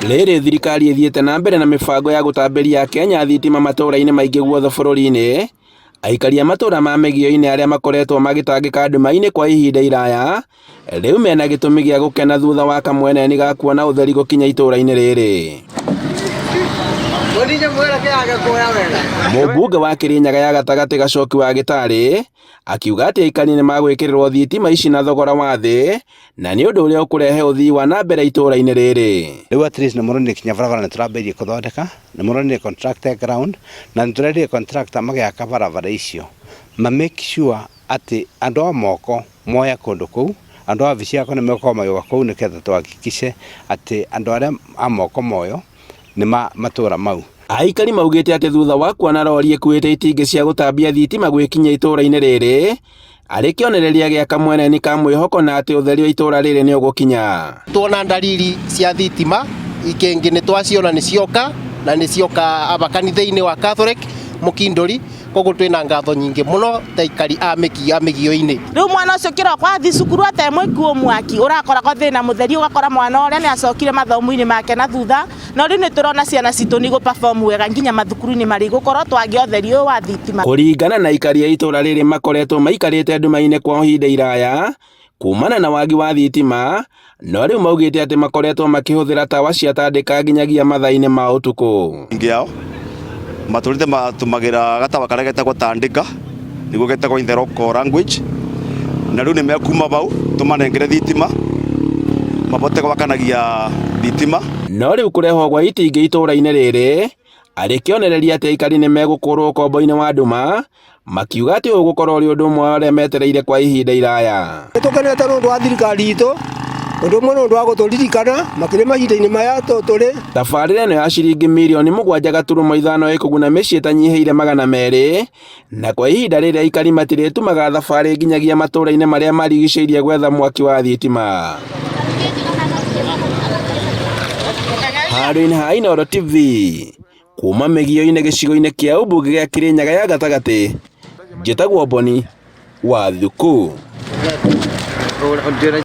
Rĩrĩ thirikari ĩthiĩte na mbere na mĩbango ya gũtambĩria akenya thitima matũra-inĩ maingĩ guothe bũrũri-inĩ, aikari a matũra ma mĩgio-inĩ arĩa makoretwo magĩtangĩka nduma-inĩ kwa ihinda iraya, rĩu mena gĩtũmi gĩa gũkena thutha wa kamweneni ga kuona ũtheri gũkinya itũra-inĩ rĩrĩ. Mũmbunge wa Kĩrĩnyaga ya gatagatĩ Gacoki wa Gĩtarĩ akiuga atĩ aikari nĩ magwĩkĩrĩrwo thitima ici na thogora wa thĩ na nĩ ũndũ ũrĩa ũkũrehe ũthii wa na mbere itũra-inĩ rĩrĩ. Rĩu at least nĩ mũronire kinya barabara nĩ tũrambĩrĩirie kũthondeka, nĩ mũronire contractor ground, na nĩ tũrerire contractor magĩaka barabara icio ma make sure atĩ andũ a moko moya kũndũ kũu, andũ a wabici yakwa nĩ megũkorwo magĩũka kũu nĩgetha tũhakikice atĩ andũ arĩa a moko moyo nĩ ma matũra mau. Aikari maugĩte atĩ thutha wa kuona rori ĩkuĩte itingĩ cia gũtambia thitima gwĩkinyia itũra-inĩ rĩrĩ, arĩ kĩonereria gĩa kamweneni ka mwĩhoko na atĩ ũtheri wa itũra rĩrĩ nĩ ũgũkinya. Tuona ndariri cia thitima ikĩngĩ nĩ twaciona nĩ cioka na nĩ cioka aba kanitha-inĩ wa Catholic Mũkindũri, koguo twĩna ngatho nyingĩ mũno ta aikari a mĩgio-inĩ. Rĩu mwana ũcio kĩroko athiĩ cukuru atemwĩkuo mwaki ũrakoragwo thĩna mũtheri, ũgakora mwana ũrĩa nĩ acokire mathomo-inĩ make na thutha, no rĩu nĩ tũrona ciana citũ nĩ igũ perform wega nginya mathukuru-inĩ marĩa igũkorwo twagĩa ũtheri ũyũ wa thitima. Kũringana na aikari a itũra rĩrĩ makoretwo maikarĩte nduma-inĩ kwa ihinda iraya kumana na wagi wa thitima, no rĩu maugĩte atĩ makoretwo makĩhũthĩra tawa cia tandĩka nginyagia mathaa-inĩ ma ũtukũ. Aingĩ ao matũrĩte matũmagĩra gatawa karĩa getagwo tandĩka nĩguo getagwo in the local language, na rĩu nĩ mekuma bau tũmanengere thitima mabote gwakanagia thitima. No rĩu kũrehwo gwa itingĩ itũra-inĩ rĩrĩ arĩ kĩonereria atĩ aikari nĩ megũkũrwo ũkombo-inĩ wa nduma, makiuga atĩ ũgũkorwo ũrĩ ũndũ ũmwe ũrĩa metereire kwa ihinda iraya. Nĩ tũkenete nĩ ũndũ wa thirikari itũ, ũndũ ũmwe nĩ ũndũ wa gũtũririkana makĩria mahinda-inĩ maya tũrĩ. Tabarĩra ĩno ya ciringi mirioni 7.5 ĩkũguna mĩciĩ ĩtanyihĩire 200, na kwa ihinda rĩrĩ aikari matirĩtumaga thabarĩ nginyagia matũra-inĩ marĩa marigicĩirie gwetha mwaki wa thitima. Handũ-inĩ ha Inooro TV, kuma mĩgio-inĩ gĩcigo-inĩ kĩa ũmbunge gĩa Kĩrĩnyaga ya gatagatĩ, njĩtagwo Boni wa Thuku.